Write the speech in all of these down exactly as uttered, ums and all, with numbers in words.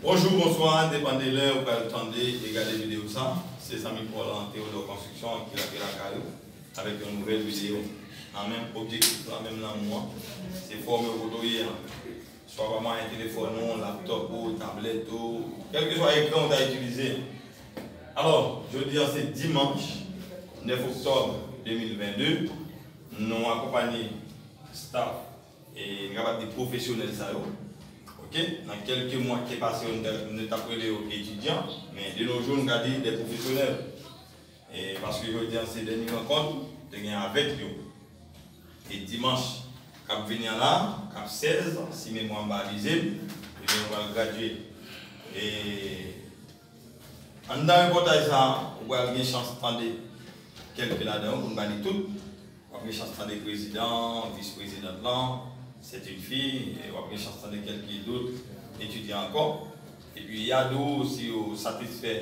Bonjou, bonswa, depann de lè ou pral tande e gade videyo sa. Se zanmi Paul an Theodore Construction ki rantre lakay ou avèk yon nouvèl videyo. Nan menm objektif la, menm lanmou an, se fòme w kote w ye an. Swa pa mwayen telefòn ou, laptòp ou, tablèt ou, kèlkeswa ekran ou ta itilize. Alò, jodi a se dimanch nèf oktòb de mil vennde. Nou akonpaye staff e n kapab di pwofesyonèl sa yo. Oke? Nan kèlke mwa ki te pase yo, nou te, nou t ap rele yo etidyan, men de nos jours, nou ka di de pwofesyonèl. E paske jodi a se dènye rankont te gen avèk yo. E dimanch k ap vini an la, k ap sèz, si memwa m pa abize m, ebyen nou pral gradye. E anndan repòtaj sa a, ou pral gen chans tande kèlke ladan yo, pou n pa di tout. W ap gen chans tande prezidan, vis prezidant lan, c'est une fille, e w ap gen chans tande kèlke dòt etidyan ankò. Epi y a di w si yo satisfè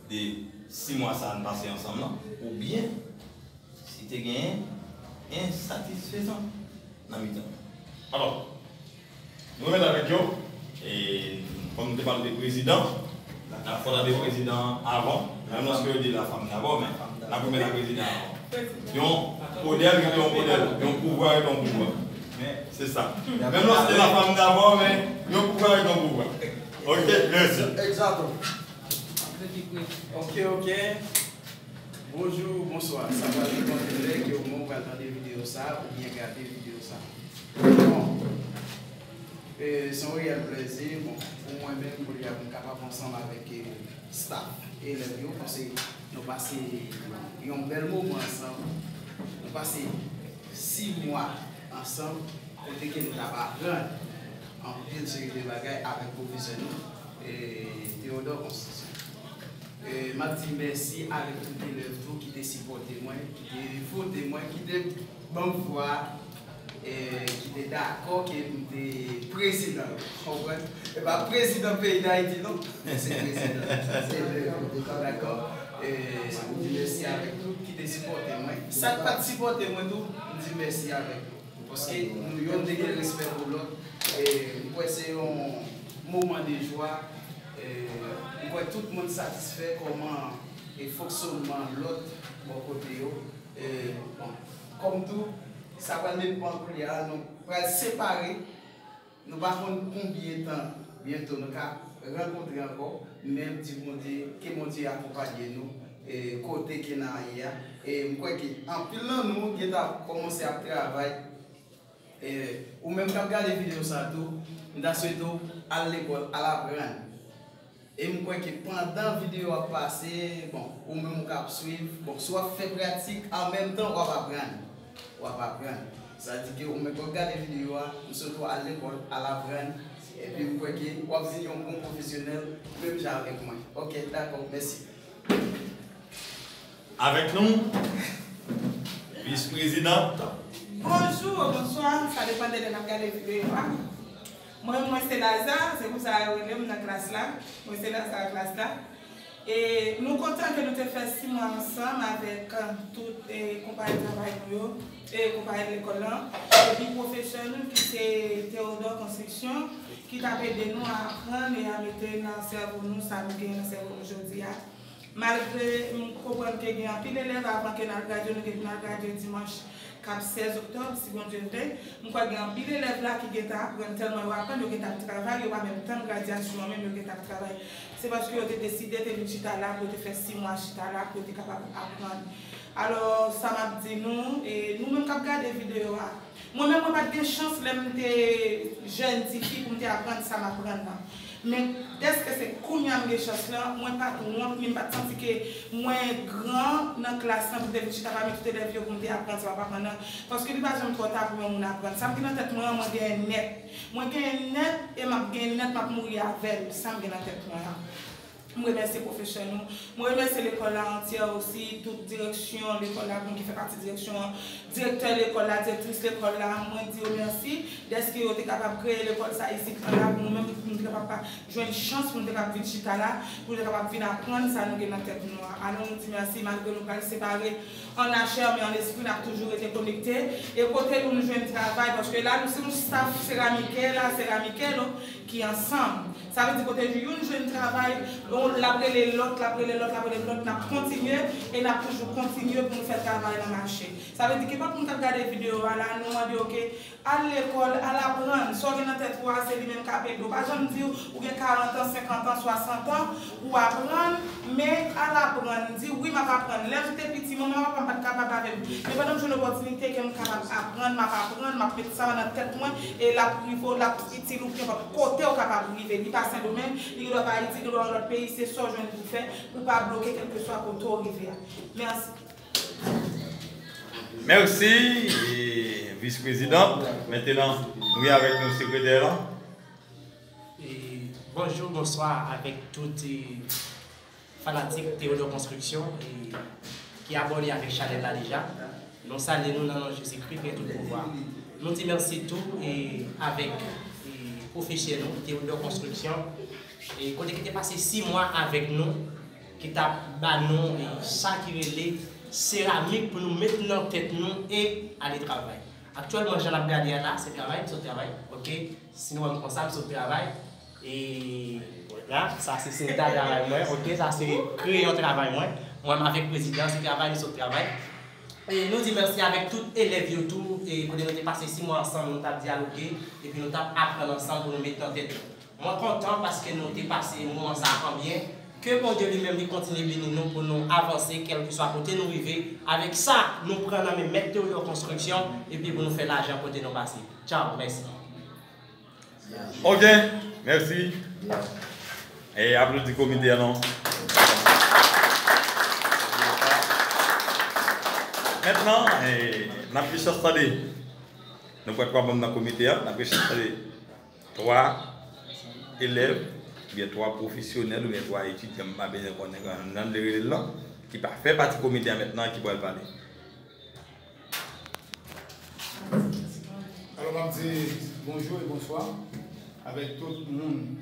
de sis mwa sa a n pase ansanm lan, oubyen si te gen ensatisfezan nan mitan. Alò, nou remèt avèk yo, e kòm nou te pale de prezidan, n ap fò tande prezidan avan, menm lòske yo di la femme d'abord, men n ap remèt la prezidan avan. Yon modèl rete yon modèl, yon pouvwa rete yon pouvwa. Se sa. Menm lòske la femme d'abord, men yon pouvwa rete yon pouvwa. Oke, mèsi. Egzakto. Ok, ok. Bonjou, bonswa. Sa pral depann de lè ke ou menm ou pral tande videyo sa oubyen gade videyo sa. Bon, e, se yon reyèl plèzi, bon, pou mwen menm, pou li a, pou m kapab ansanm avèk, e, staff, elèv yo, paske nou pase yon bèl moman ansanm. Nou pase sis mwa ansanm, kote ke nou t ap aprann anpil seri de bagay avèk pwofesè nou, e, Theodore Construction. E, m ap di mèsi avèk tout elèv tou ki te sipòte mwen, ki te vote mwen, ki te ban m vwa, e, ki te dakò ke m te prezidan yo. Konprann? E pa prezidan peyi Dayiti non, men se prezidan. Se elèv yo te dakò. E, m di mèsi avèk tout ki te sipòte mwen. Sa k pa t sipòte mwen tou, m di mèsi avèk yo. Paske nou youn te gen respè pou lòt. E m kwè se yon moman de jwa. E m kwè tout moun satisfè kòman e fonksyònman lòt bò kote yo. E, bon, kòm tou, sa pral depann kounye a, nou pral separe. Nou pa konn konbyen tan byento nou ka rankontre ankò, men m di Bondye, ke Bondye akonpaye nou, e, kote ke n a ye a. E m kwè ke anpil nan nou gentan kòmanse ap travay. E ou menm k ap gade videyo sa tou, m ta swete w al lekòl, al aprann. E m kwè ke pandan videyo a ap pase, bon, ou menm ou ka ap swiv, bon, si w ap fè pratik, an menm tan w ap aprann. W ap aprann. Sa di ke ou menm k ap gade videyo a, m swete w al lekòl, al aprann, epi m kwè ke w ap vin yon bon pwofesyonèl, menm jan avèk mwen. Ok, dakò, mèsi. Avèk nou, vis prezidant. Bonjou, bonswa, sa depann de lè n ap gade videyo a. Mwen, mwen se Laza, se konsa yo rele m nan klas la. Mwen se Laza klas la. E nou kontan ke nou te fè sis mwa ansanm avèk, e, tout, e, konpayi travay nou yo, e konpayi lekòl lan, epi pwofesè nou ki se Theodore Construction, ki t ap ede nou a aprann e a mete nan sèvo nou sa nou gen nan sèvo nou jodi a. Malgre m konprann ke gen anpil elèv avan ke n al gradye, nou gen pou n al gradye dimanch k ap sèz oktòb, si Bondye vle. M kwè gen anpil elèv la ki gentan aprann, tèlman yo aprann, yo gentan ap travay, yo pa menm tann gradyasyon an, menm yo gentan ap travay. Se paske yo te deside te vin chita la, pou yo te fè sis mwa chita la, pou yo te kapab aprann. Alò, sa m ap di nou, e nou menm k ap gade videyo a, mwen menm, mwen pa t gen chans lè m te jèn tifi pou m te aprann sa m aprann nan. Men dèske se kounye a m gen chans lan, mwen pa t wont, ni m pa t santi ke mwen gran nan klas lan pou m te vin chita pami tout elèv yo pou m te aprann sa m ap aprann nan. Paske li pa janm twò ta pou yon moun aprann. Sa m gen nan tèt mwen an, mwen genyen nèt. Mwen genyen nèt e m ap genyen nèt, m ap mouri avè l. Sa m gen nan tèt mwen an. M remèsye pwofesè nou. Mwen remèsye lekòl la antyè osi, tout direksyon lekòl la, moun ki fè pati direksyon an, direktè lekòl la, direktris lekòl la, mwen di yo mèsi dèske yo te kapab kreye lekòl sa isit la pou nou menm, te kapab pa jwenn chans pou nou te kapab vin chita la, pou nou te kapab vin aprann sa nou gen nan tèt nou an. Alò, nou di mèsi, malgre nou pral separe an lachè, men an lespri, n ap toujou rete konekte. E kote pou nou jwenn travay, paske la, nou se yon staff Seramike, la, Seramike, nou, ki ansanm. Sa vle di, kote youn jwenn travay, l ap rele lòt, l ap rele lòt, l ap rele lòt, n ap kontinye, e n ap toujou kontinye pou nou fè travay lan mache. Sa vle di, kenpòt moun k ap gade videyo a la, nou mande yo ke al lekòl, al aprann. Sa w gen nan tèt ou a, se li menm k ap ede w. Pa janm di w, ou gen karant an, senkant an, swasant an, ou aprann, men al aprann. Di, "Wi, m ap aprann. Lè m te piti, manman, papa m pa t kapab avè m. Men pandan m jwenn opòtinite ke m kapab aprann, m ap aprann, m ap met sa nan tèt mwen, e l ap rive w, l ap itil ou kenpòt kote w kapab rive." Li pa Sendomeng, li gendwa pa Ayiti, gendwa yon lòt peyi, se sa w jwenn pou fè, pou pa bloke kèlkeswa kote w rive a. Mèsi. Mèsi, e, vis prezidan. Mentenan, nou gen avèk nou sekretè lan. E, bonjou, bonswa avèk tout e, fanatik Theodore Construction e, ki abòne avèk chanèl la deja. Nou salye nou nan non Jezikri ki gen tout pouvwa. Nou di mèsi tou e, avèk e, pwofesè nou, Theodore Construction, e, kote ki te pase sis mwa avèk nou, ki t ap ba nou e, sa ki rele seramik pou nou met nan tèt nou e ale travay. Aktyèlman, jan n ap gade a la, se travay, m sot travay, oke? Si nou wè m konsa, m sot travay. E la, sa se senta travay mwen, oke? Sa se kreyon travay mwen. Mwen menm avèk prezidan, se travay, m sot travay. E nou di mèsi avèk tout elèv yo tou, e kote nou te pase sis mwa ansanm, nou t ap dyaloge, epi nou t ap aprann ansanm pou nou met nan tèt nou. Mwen kontan paske nou te pase moman sa a anbyen. Ke Bondye li menm li kontinye beni nou pou nou avanse kèlkeswa kote nou rive avèk sa nou pran nan men Mèt Theodore Construction epi pou nou fè lajan kote nou pase. Tchaw, mèsi. Ok, mèsi. E aplodi komite a non. Mentnan, e, n ap gen chans tande. Nou pran twa manm nan komite a, n ap gen chans tande twa elèv, oubyen twa pwofesyonèl, oubyen twa etidyan, m pa bezwen konnen kòman l vle rele l lan, ki pa fè pati komite a mentnan, ki pral pale. Alò, m ap di bonjou e bonswa avèk tout moun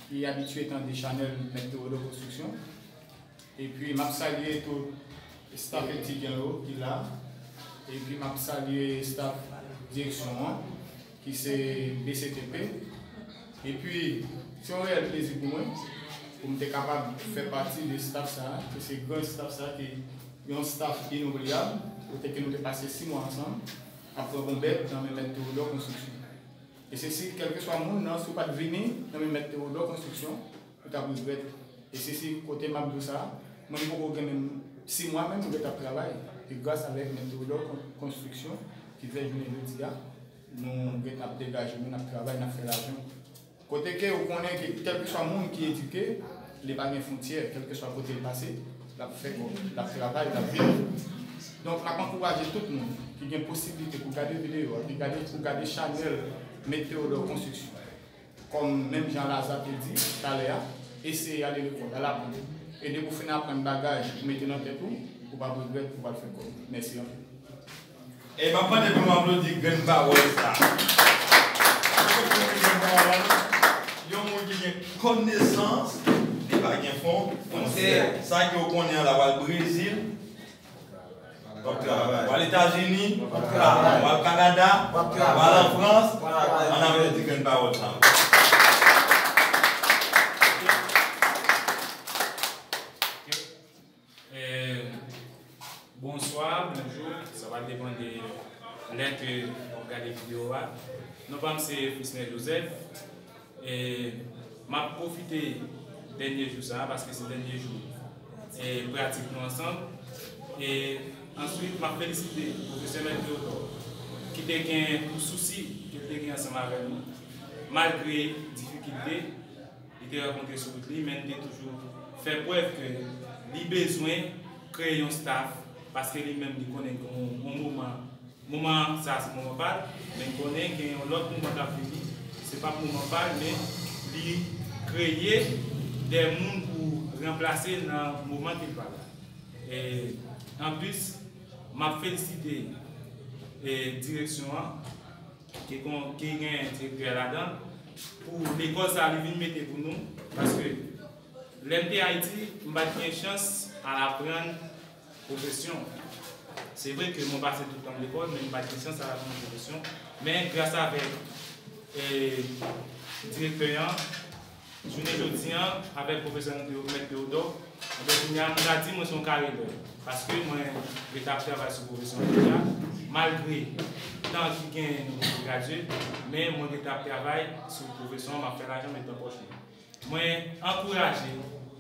ki abitye tande chanèl Mèt Theodore Construction. Epi m ap salye tout staff etidyan yo ki la. Epi m ap salye staff direksyon an, ki se B C T P. Epi, se yon reyèl plezi pou mwen, pou m te kapab fè pati de staff sa a, ke se gran staff sa a, ki yon staff inoubliyab, kote ke nou te pase sis mwa ansanm, ap pran bonbèt nan men Mèt Theodore Construction. E se si, kèlkeswa moun nan, si w pa t vini nan men Mèt Theodore Construction, ou t ap regrèt. E se si kote m ap di w sa, mwen m poko gen menm sis mwa menm m ret ap travay. E gras avèk Mèt Theodore Con- Construction ki fè jounen jodi a, nou ret ap degaje nou, n ap travay, n ap fè lajan. Kote ke ou konnen ke kèlkeswa moun ki edike, li pa gen fwontyè, kèlkeswa kote l pase, l ap fè kòb, l ap travay, l ap viv. Donk, n ap ankouraje tout moun ki gen posiblite pou gade videyo a, ki gade, pou gade chanèl Mèt Theodore Construction. Kòm menm jan Laza te di talè a, eseye ale lekòl, al aprann. E depi w fin aprann bagay, ou mete nan tèt ou, ou p ap regrèt, ou pral fè kòb. Mèsi anpil. E m ap mande pou nou aplodi grenn pawòl sa. Yon moun ki gen konesans, li pa gen fon, fwontyè. Sa ke w konnen an la, w al Brezil, w ap travay. W al Etazini, w ap travay. W al Kanada, w ap travay. W al an Frans, ann aplodi grenn pawòl sa. Eh, bonswa, bonjou, sa va depann de lè ke w ap gade videyo a. Non pa m se Frisner Joseph. Eh, m ap pwofite dènye jou sa a, paske se dènye jou, eh, pratik nou ansanm. E answit, m ap felisite pwofesè Mèt Theodore, ki te gen yon sousi ke l te gen ansanm avè nou, malgre difikilte li te rankontre sou wout li, men li te toujou fè prèv ke li bezwen kreye yon staff, paske li menm li konnen gen yon, yon moman, moman sa a se moman pa l, men li konnen gen yon lòt moman k ap vini, se p ap moman pa l, men li kreye de moun pou ranplase l nan moman ke l pa la. E, anplis, m ap felisite, e, direksyon an, ki kon, ki gen direktè ladan l, pou lekòl sa a li vin mete pou nou, paske lè m te Ayiti, m pa t gen chans al aprann pwofesyon. Se vre ke mwen pase tout tan m lekòl, men m pa t gen chans al aprann pwofesyon. Men gras avèk, eh, direktè an, jounen jodi an, avèk pwofesè nou, Teo-, Mèt Teyodò, enben, kounye a, m ka di mwen se yon karyè lè. Paske mwen rete ap travay sou pwofesyon an deja, malgre tan ki genyen nou poko gradye, men mwen rete ap travay sou pwofesyon an, m ap fè lajan, met nan pòch mwen. Mwen ankouraje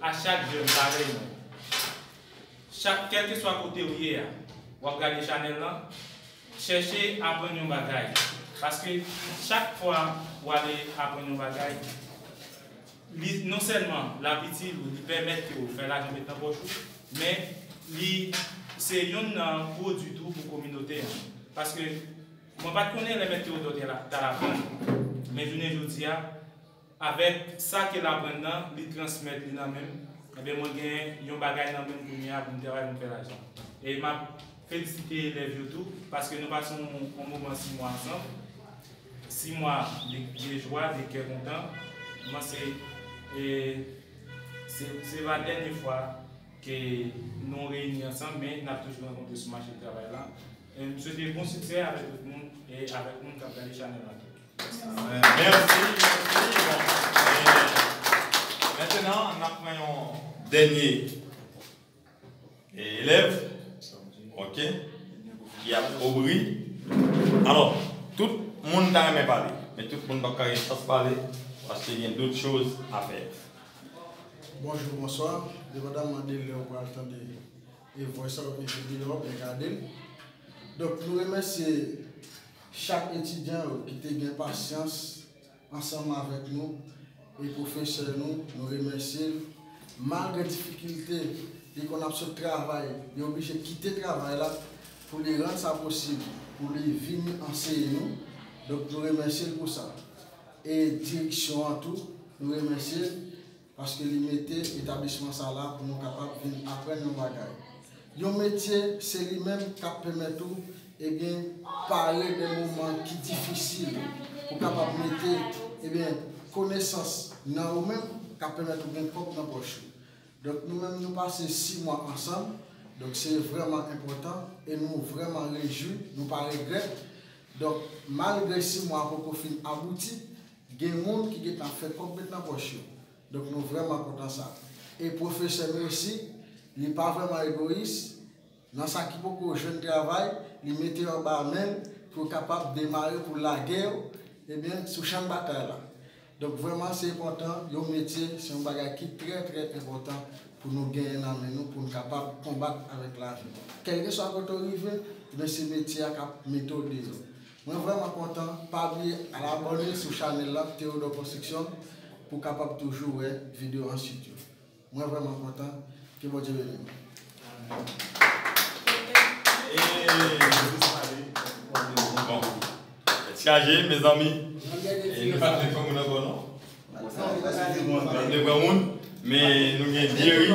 a chak jèn parèy mwen. Chak, kèlkeswa kote w ye a, w ap gade chanèl lan, chèche aprann yon bagay. Paske chak fwa w ale aprann yon bagay, li, non sèlman l ap itil ou, li pèmèt ke w fè lajan met nan pòch ou, men li se youn nan pwodui tou pou kominote an. Paske mwen pa t konnen lè Mèt Teyodò te la, t al aprann, men jounen jodi a, avèk sa ke l aprann nan, li transmèt li nan men m. Enben, mwen gen yon bagay nan men m kounye a pou m travay, pou m fè lajan. E m ap felisite elèv yo tou, paske nou pase yon, yon moman sis mwa ansanm. Sis mwa de, de jwa, de kè kontan. Mwen se, e, se, se pa dènye fwa ke nou reyini ansanm, men n ap toujou rankontre sou mache travay la. E m swete bon siksè avèk tout moun e avèk moun k ap gade chanèl la tou. Mèsi, mèsi. Bon, e, mentnan, n ap pran yon dènye, e, elèv, oke, ki ap obri. Alò, tout moun ta renmen pale, men tout moun p ap ka gen chans pale, paske gen dòt choz a fè. Bonjou, bonswa. Depandaman de lè w pral tande e voice a oubyen videyo a oubyen gade l. Donk, nou remèsye chak etidyan yo ki te gen pasyans ansanm avèk nou e pwofesè nou, nou remèsye l. Malgre difikilte, li konn ap sot travay, li oblije kite travay la pou li rann sa posib, pou li vini anseye nou. Donk, nou remèsye l pou sa. E direksyon an tou, nou remèsye l. Paske li mete etablisman sa la pou nou kapab vin aprann yon bagay. Yon metye, se li menm k ap pèmèt ou, ebyen, pare de moman ki difisil pou kapab mete, ebyen, konesans nan ou menm k ap pèmèt ou gen kòb nan pòch ou. Donk, nou menm, nou pase sis mwa ansanm. Donk, se vrèman enpòtan e nou vrèman rejwi, nou pa regrèt. Donk, malgre sis mwa a poko fin abouti, gen moun ki gentan fè kòb met nan pòch yo. Donk, nou vrèman kontan sa. E pwofesè nou osi, li pa vrèman egoyis. Nan sa ki poko jwenn travay, li mete yo anba men l pou yo kapab demare, pou lage yo, ebyen, sou chan batay la. Donk, vrèman, se enpòtan, yon metye, se yon bagay ki trè, trè enpòtan pou nou genyen nan men nou, pou nou kapab konbat avèk lavi. Kèlkeswa kote w rive, ebyen, se metye a k ap mete w deyò. Mwen vrèman kontan, pa bliye al abòne sou chanèl la, Théodore Construction, pou w kapab toujou wè videyo answit yo. Mwen vrèman kontan, ke Bondye beni nou. Bon. Tèt chaje, mezanmi. E nou pa t vle pran moun ankò, non? Nou pa t vle pran moun, men nou gen Jerry.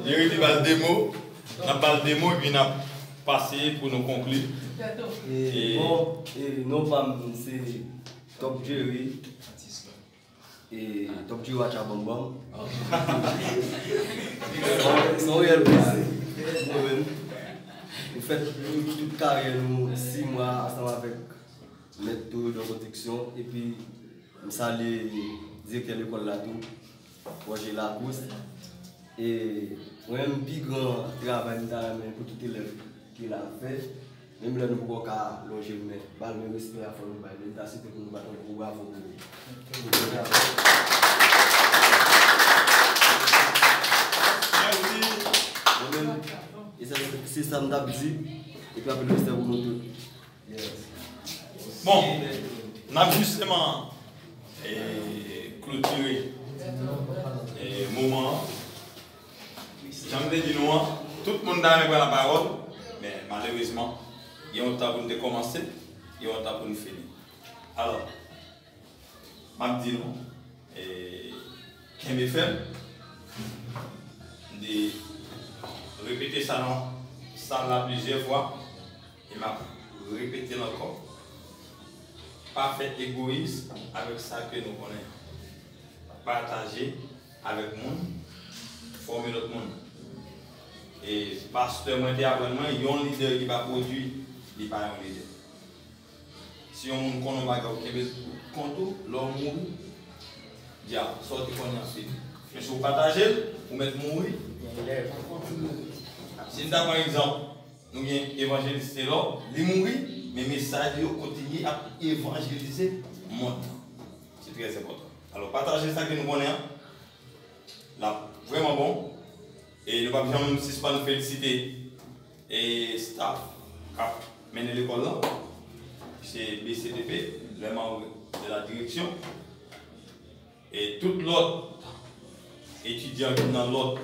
Jerry te ba l de mo. N ap ba l de mo, epi n ap pase pou nou konkli. E, e bon, e non pa m, se Top Jerry. E Top Jerry Atcha Banm Banm. Se yon, se yon reyèl plezi pou mwen menm. Nou fè tout, tout karyè nou sis mwa ansanm avèk Mèt Théodore Construction. Epi, m salye direktè lekòl la tou, Roger Lacousse. E mwen menm, pi gran travay m ta renmen pou tout elèv ki la fè, menm lè nou poko ka lonje l, men ba l men respè a fò nou ba l. Men m ta swete pou nou bat yon gwo bravo pou li. Mèsi. Mwen menm, e se, se sa m t ap di. Epi anpil respè pou nou tout. Bon, n ap jisteman, e, klotire, e, moman an. Jan m te di nou an, tout moun ta renmen pran lapawòl, men malerezman, gen yon tan pou n te kòmanse, gen yon tan pou n fini. Alò, m ap di nou, e, kenbe fèm. M te repete sa nan sal la plizyè fwa, e m ap repete l ankò. Pa fè egoyis avèk sa ke nou konnen. Pataje avèk moun, fòme lòt moun. E pastè mwen te aprann mwen, yon lidè ki pa pwodui, li pa yon lidè. Si yon moun konnen yon bagay, ou kenbe kont ou, lè w mouri, dyaw, sa w te konnen an fini. Men si w pataje l, ou mèt mouri. Si n ta pran egzanp, nou gen evanjelis Telor, li mouri, men mesaj li yo kontinye ap evanjelize mond lan. Se trè enpòtan. Alò, pataje sa ke nou konnen an, l ap vrèman bon. E nou p ap janm sispann felisite e staff k ap mennen lekòl lan, se B C T P, les membres de la direction, e tout lòt etidyan ki nan lòt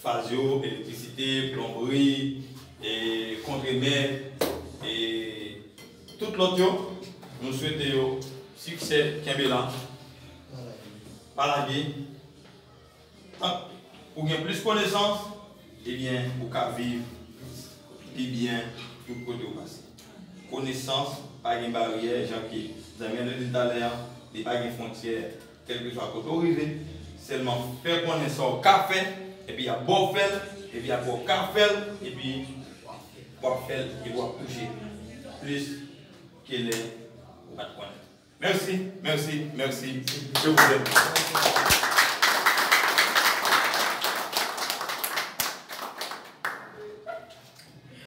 faz yo, elektrisite, plonbri, e kontremè, e tout lòt yo, nou swete yo siksè, kenbe la, pa lage. Tank ou gen plis konesans, ebyen, ou ka viv pi byen tout kote ou pase. Konesans pa gen baryè, jan ke zanmi an te di l talè a, li pa gen fwontyè, kèlkeswa kote ou rive, sèlman fè konnen sa w ka fè, epi y ap ba w fè l, epi apre w ka fè l, epi w ap fè l, epi w ap touche plis ke lè ou pa t konnen. Mèsi, mèsi, mèsi. Je vous aime.